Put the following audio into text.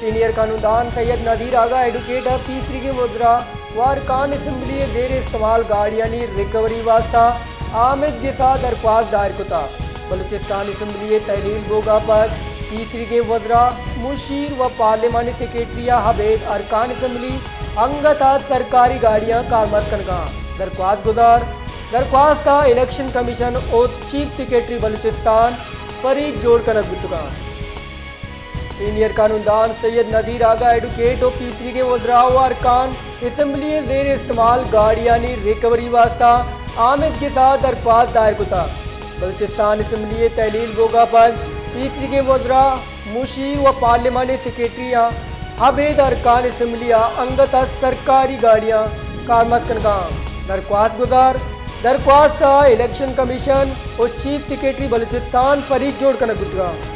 سینئر قانون دان سید نذیر آغا ایڈوکیٹ ء پیسریگیں وزراء و ارکان اسمبلی ء زیر استعمال گاڑیانی ریکوری واستہ آمد گس ء درخواست دائر کتگ۔ بلوچستان اسمبلی ء تحلیل بوگ ء پد پیسریگیں وزراء، مشیر و پارلیمانی سیکرٹری ء ابید ارکان اسمبلی انگت ء سرکاری گاڑیاں کارمرز کنگ ء درخواست گزار، درخواست ء الیکشن کمیشن و چیف سیکرٹری بلوچستان فریق جوڑ کنگ بوتگ انت۔ سینئر قانون دان سید نذیر آغا ایڈوکیٹ و پیسریگیں وزراء و ارکان اسمبلی ء زیر استعمال گاڑیانی ریکوری واستہ آمد گس ء درخواست دائر کتگ۔ بلوچستان اسمبلی ء تحلیل بوگ ء پد پیسریگیں وزراء، مشیر و پارلیمانی سیکرٹری ء ابید ارکان اسمبلی ء انگت ء سرکاری گاڑیاں کارمرز کنگ ء درخواست گزار، درخواست ء الیکشن کمیشن و چیف سیکرٹری بلوچستان فریق جوڑ کنگ بوتگ انت۔